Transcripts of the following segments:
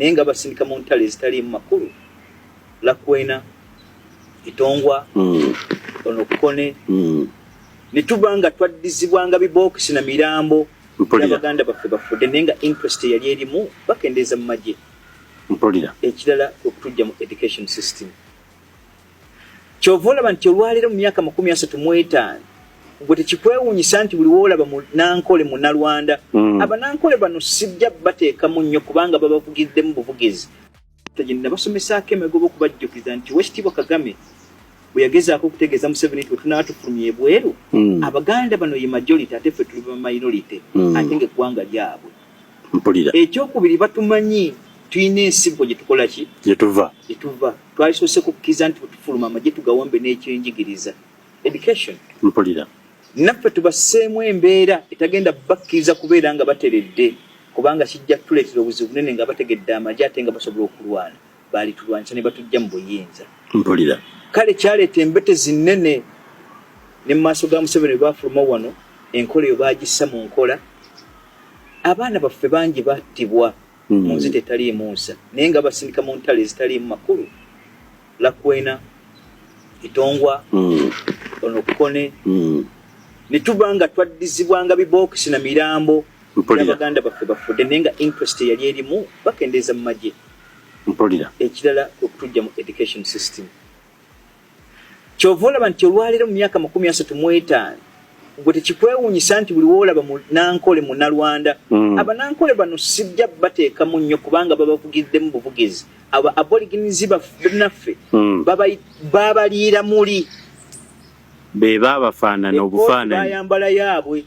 Naye nga basindika mu ntalo ezitaliimu makulu, Lakwena, Itongwa, ono Kone, ne tuba nga twaddizibwanga bibookisi na mirambo gy'abaganda baffe bafudde, naye nga interest eyali erimu bakendeeza mu magye. Mpulira. Ekirala kwe kutujja mu education system. Kyova olaba nti olwaleero mu myaka 35 gwe tekikwewuunyisa nti buli woolaba munankole munalwanda. Abanankole bano sijja bateekamu nnyo kubanga babavugiddemu buvugizi. Gye nabasomesaako emigoba okubajjukiza nti Owekitiibwa Kagame bwe yagezaako okutegeeza Museveni nti bwe tunaaba tufulumye ebweru, Abaganda bano ye majority ate ffe tuli ba minority ate ng'eggwanga lyabwe. Mpulira. Ekyokubiri batumanyi tulina ensibuko gye tukola ki? Gye tuva. Gye tuva. Twalisoose kukkiriza nti bwe tufuluma amagye tugawambe n'ekyenjigiriza, education. Mpulira. Naffe tubasseemu embeera etagenda bakkiriza kubeera nga bateredde kubanga kijja kutuleetera obuzibu bunene nga bategedde amagye ate nga basobola okulwana. Baalitulwanyisa ne batuggya mu buyinza. Mpulira. Kale kyaleeta embetezi nnene ne mu maaso ga Museveni bwe baafuluma wano enkola eyo baagissa mu nkola. Abaana baffe bangi battibwa mu nzita etaliimu nsa naye nga basindika mu ntalo ezitaliimu makulu, Lakwena, Itongwa, ono Kone, ne tuba nga twaddizibwanga bibookisi na mirambo gy'abaganda baffe bafudde naye nga interest eyali erimu bakendeeza mu magye. Mpulira. Ekirala kwe kutujja mu education system. Kyova olaba nti olwaleero mu myaka 35 gwe tekikwewuunyisa nti buli woolaba munankole munalwanda. Abanankole bano sijja bateekamu nnyo kubanga babavugiddemu buvugizi. Aba aborigines baffe babaliira muli. Be babafaanana obufaananyi. Bayambala yaabwe.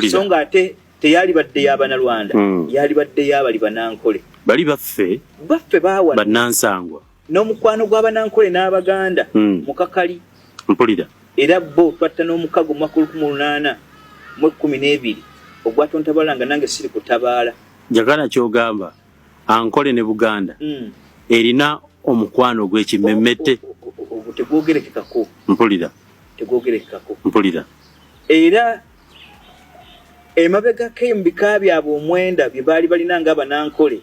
So nga ate teyalibadde y'Abanalwanda, yalibadde y'abali Banankole. Bali baffe. Baffe baawa. Bannansangwa. N'omukwano gw'Abanankole n'Abaganda mukakali. Mpulira. Era bo twatta n'omukago mu mwaka 1812 ogwatontabala nga nange siri kutabaala. Njagala ky'ogamba Ankole ne Buganda erina omukwano ogw'ekimmemmette. Ogwo tegwogerekekako. Mpulira. Tegwogerekekako. Mpulira. Era emabegako eyo mu bika byabwe omwenda bye baali balina ng'Abanankole,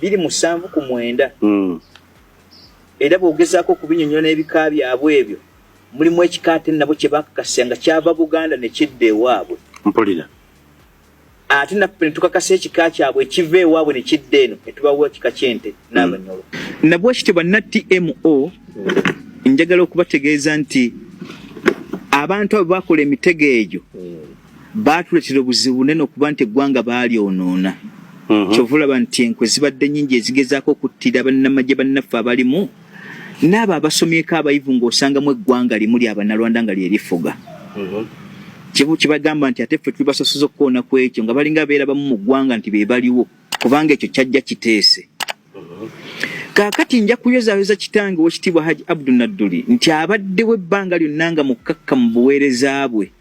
biri 7 ku 9. Era bw'ogezaako okubinyonyola n'ebika byabwe ebyo, mulimu ekika ate nabo kye baakakasa nga kyava Buganda ne kidda ewaabwe. Mpulira. Ate naffe ne tukakasa ekika kyabwe ekiva ewaabwe ne kidda eno ne tubawa ekika ky'ente n'Abanyolo. Na bwe kityo banna TMO njagala okubategeeza nti abantu abo bakola emitego egyo baatuleetera obuzibu bunene okuba nti eggwanga baalyonoona. Kyova olaba nti enkwe zibadde nnyingi ezigezaako okuttira bannamagye bannaffe abalimu n'abo abasomyeko abayivu ng'osangamu eggwanga limu lya Bannalwanda nga lye lifuga. Kibu kibagamba nti ate ffe tuli basosoze okukoona ku ekyo nga balinga beerabamu mu ggwanga nti be baliwo kubanga ekyo kyajja kiteese. Kaakati nja kuyozayoza kitange Owekitiibwa Hajji Abdu Nadduli nti abaddewo ebbanga lyonna nga mukkakkamu mu buweereza bwe.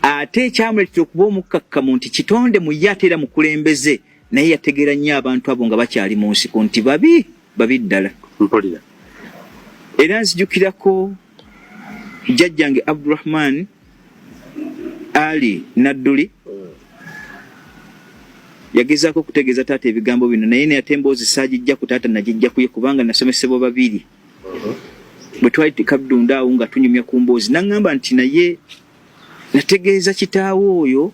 Ate ekyamuleetera okuba omukkakkamu nti kitonde mu ye ate era mukulembeze naye yategeera nnyo abantu abo nga bakyali mu nsiko nti babi babi ddala. Mpulira. Era nzijukirako jjajjange Abdurahman Ali Nadduli yagezaako okutegeeza taata ebigambo bino naye naye ate emboozi saagijja ku taata nagijja kuye kubanga nasomesebwa babiri. Bwe twali Kaddunda awo nga tunyumya ku mboozi n'aŋŋamba nti naye nategeeza kitaawe oyo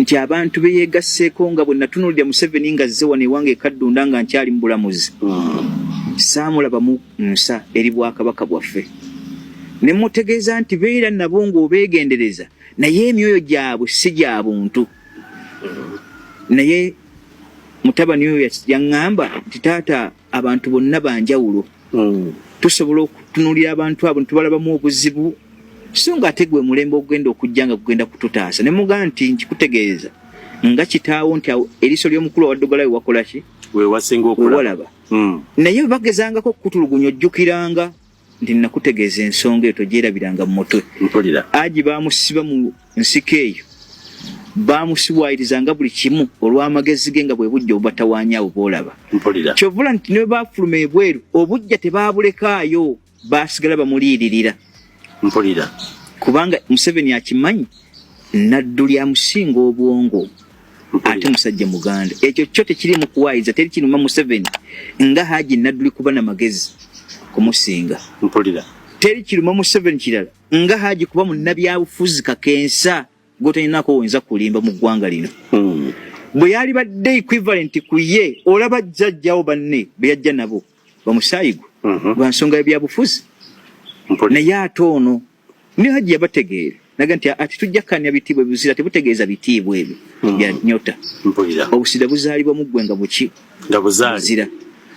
nti abantu be yeegasseeko nga bwe natunuulira Museveni nga azze wano ewange e Kaddunda nga nkyali mu bulamuzi saamulabamu nsa eri Bwakabaka bwaffe ne mmutegeeza nti beera nabo ng'obeegendereza naye emyoyo gyabwe si gya buntu. Naye mutabani oyo yaŋŋamba nti taata abantu bonna ba njawulo, tusobola okutunuulira abantu abo ne tubalabamu obuzibu so nga ate gwe mulembe ogugenda okujja nga gugenda kututaasa. Ne mugamba nti nkikutegeeza nga kitaawo nti awo eriiso ly'omukulu awaddugala we wakola ki? We wasinga okulaba. Walaba. Naye bwe bagezangako okukutulugunya ojjukiranga nti nakutegeeza ensonga eyo togyerabiranga mu mutwe. Mpulira. Haji baamusiba mu nsiko eyo, baamusiwayirizanga buli kimu olw'amagezi ge nga bwe bujja obubatawaanya abo b'olaba. Mpulira. Ky'ova olaba nti ne bwe baafuluma ebweru obujja tebaabulekaayo, baasigala bamuliiririra. Mpulira. Kubanga Museveni akimanyi Nadduli amusinga obwongo. Ate musajja muganda, ekyo kyo tekiri mu kuwaayiza, teri kiruma Museveni nga Haji Nadduli kuba na magezi kumusinga. Mpulira. Teri kiruma Museveni kirala nga Haji kuba munnabyabufuzi kakensa gwotalinako oyinza kulimba mu ggwanga lino. Bwe yalibadde equivalent ku ye, olaba jjajjawo banne be yajja nabo bamusaayi gwe lwa nsonga y'ebyabufuzi. Naye ate ono ne Haji yabategeera naga nti ati tujja kukkaanya bitiibwa, ebuzira tebutegeeza bitiibwa ebyo bya nnyota. Obusira buzaalibwa mu ggwe nga buki? Nga buzaale. Buzira.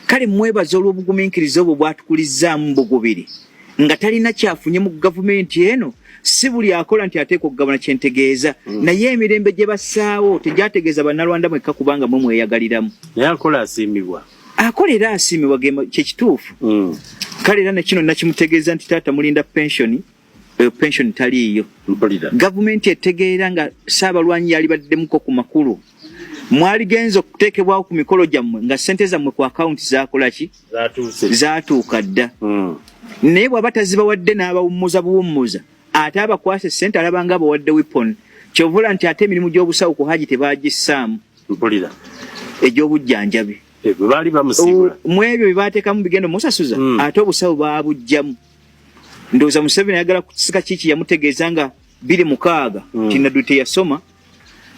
Kale mwebaza olw'obugumiikiriza obwo bw'atukulizzaamu bugubiri nga talina kyafunye mu gavumenti eno. Si buli akola nti ateekwa okugabana, kyentegeeza. Naye emirembe gye bassaawo tegyategeeza Bannalwanda mwekka, kubanga mwe mweyagaliramu. Naye akola asiimibwa. Akola era asiimibwa, kyekituufu. Kale era nekino nakimutegeeza nti taata mulinda pensioni, eyo pensioni taliiyo. Gavumenti etegeera nga Ssaabalwanyi yalibaddemuko ku makulu, mwaligenza okuteekebwawo ku mikolo gyammwe nga ssente zammwe ku akawunti zakola ki? Zaatuuka dda. Naye bw'aba tazibawadde n'abawummuza buwummuza, ate abakwasa essente alaba nga abawadde weapon. Kyovula nti ate emirimu gy'obusawo ku Haji tebagissaamu. Mpulira. Egy'obujjanjabi. Bwe baali bamusiibula. Mu ebyo bye baateekamu bigenda omusasuza, ate obusawo baabugjamu. Ndowooza Museveni ayagala kusika kiki yamutegeeza nga 2006 nti Nadduli teyasoma,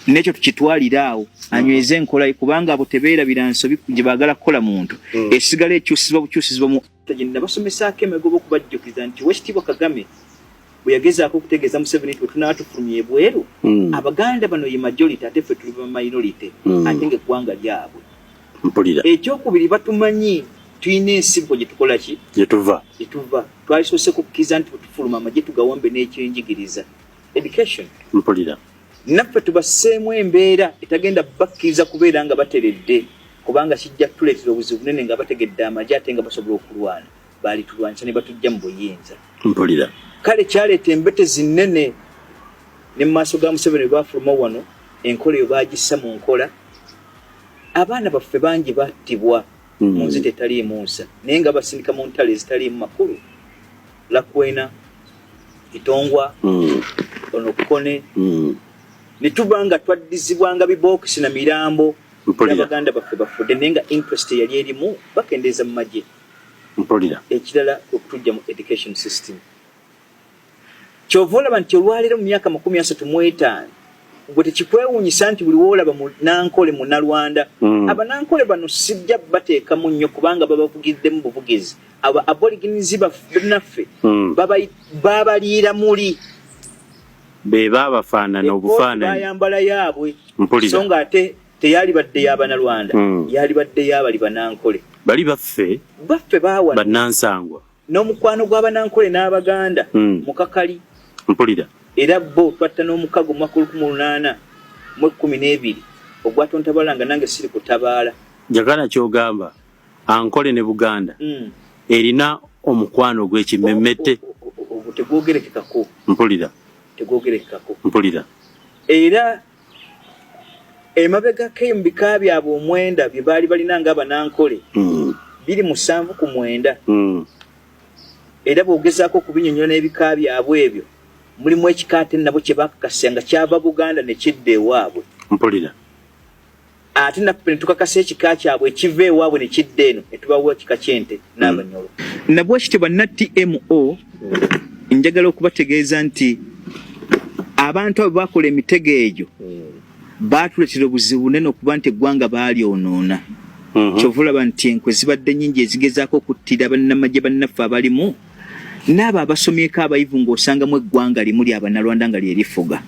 n'ekyo tukitwalire awo anyweze enkola ye, kubanga abo tebeerabira nsobi gye baagala kukola muntu. Esigala ekyusizibwa bukyusizibwa mu gye nabasomesaako emigoba okubajjukiza nti Owekitiibwa Kagame bwe yagezaako okutegeeza Museveni nti bwe tunaaba tufulumya ebweru, Abaganda bano ye majority ate ffe tuli ba minority, ate ng'eggwanga lyabwe. Mpulira. Ekyokubiri, batumanyi tulina ensibuko gye tukola ki? Gye tuva. Gye tuva. Twalisoose kukkiriza nti bwe tufuluma amagye tugawambe n'ekyenjigiriza, education. Mpulira. Naffe tubasseemu embeera etagenda bakkiriza kubeera nga bateredde, kubanga kijja kutuleetera obuzibu bunene nga bategedde amagye ate nga basobola okulwana, baalitulwanyisa ne batujja mu buyinza. Mpulira. Kale kyaleeta embetezi nnene ne mu maaso ga Museveni. Bwe baafuluma wano, enkola eyo baagissa mu nkola. Abaana baffe bangi battibwa mu nzita etaliimu nsa, naye nga basindika mu ntalo ezitaliimu makulu, Lakwena, Itongwa, ono Kone, ne tuba nga twaddizibwanga bibookisi na mirambo n'abaganda baffe bafudde, naye nga interest eyali erimu bakendeeza mu magye. Mpulira. Ekirala kwe kutujja mu education system. Kyova olaba nti olwaleero mu myaka 35 gwe tekikwewuunyisa nti buli woolaba Munankole, Munalwanda. Abanankole bano sijja bateekamu nnyo kubanga babavugiddemu buvugizi. Abo aborigines baffe babaliira muli. Be babafaanana obufaananyi. Bayambala yaabwe. So nga ate teyalibadde y'Abanalwanda, yalibadde y'abali Banankole. Bali baffe. Baffe baawano. Bannansangwa. N'omukwano gw'Abanankole n'Abaganda mukakali. Mpulira. Era bo twatta n'omukago mu mwaka 1812 ogwatontabala nga nange siri kutabaala. Njagala ky'ogamba Ankole ne Buganda erina omukwano ogw'ekimemmette. Ogwo tegwogerekekako. Mpulira. Tegwogerekekako. Mpulira. Era emabegako eyo mu bika byabwe omwenda bye baali balina ng'Abanankole, biri musanvu ku mwenda. Era bw'ogezaako okubinyonyola n'ebika byabwe ebyo, mulimu ekika ate nabo kye baakakasa nga kyava Buganda ne kidda ewaabwe. Mpulira. Ate naffe ne tukakasa ekika kyabwe ekiva ewaabwe ne kidda eno, ne tubawa ekika ky'ente n'Abanyolo. Nabwekityo banna TMO, njagala okubategeeza nti abantu abo bakola emitego egyo baatuleetera obuzibu bunene okuba nti eggwanga baalyonoona. Kyova olaba nti enkwe zibadde nnyingi ezigezaako okuttira bannamagye bannaffe abalimu n'abo abasomyeko abayivu, ng'osangamu eggwanga limu lya Bannalwanda nga lye lifuga.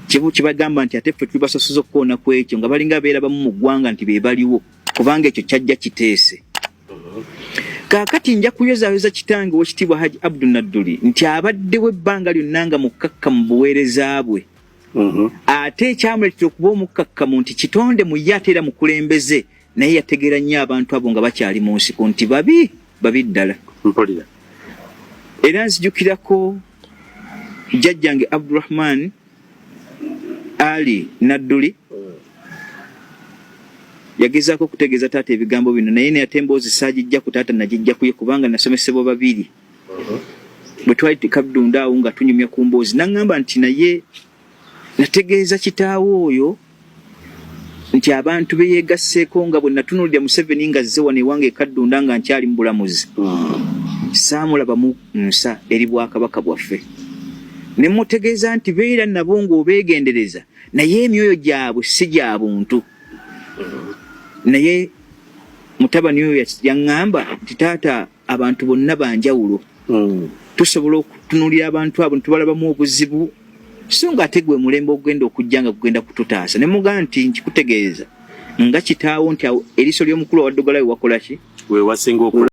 Kibu kibagamba nti ate ffe tuli basosoze okukoona ku ekyo, nga balinga beerabamu mu ggwanga nti be baliwo, kubanga ekyo kyajja kiteese. Kaakati nja kuyozayoza kitange Owekitiibwa Haji Abdu Nadduli nti abaddewo ebbanga lyonna nga mukkakkamu mu buweereza bwe. Ate ekyamuleetera okuba omukkakkamu nti kitonde mu ye ate era mukulembeze, naye yategeera nnyo abantu abo nga bakyali mu nsiko nti babi babi ddala. Mpulira. Era nzijukirako jjajjange Abdurahman Ali Nadduli yagezaako okutegeeza taata ebigambo bino, naye naye ate emboozi saagijja ku taata, nagijja kuye, kubanga nasomesebwa babiri. Bwe twali tekaddunda awo nga tunyumya ku mboozi, naŋŋamba nti naye nategeeza kitaawe oyo Nti abantu beyegasseeko nga bwe natunulira Museveni nga azze wano ewange e Kaddunda nga nkyali mu bulamuzi, saamulabamu nsa eri bwakabaka bwaffe. Ne mutegeeza nti beera nabo ng'obeegendereza, naye emyoyo gyabwe si gya buntu. Naye mutabani oyo yaŋŋamba nti taata, abantu bonna banjawulo. Tusobola okutunulira abantu abo ntubalabamu obuzibu, so nga ate gwe mulembe ogenda okujja nga gugenda kututaasa. Ne mugamba nti nkikutegeeza nga kitaawo nti eriiso ly'omukulu awaddugala we wakola ki? We wasinga okulaba.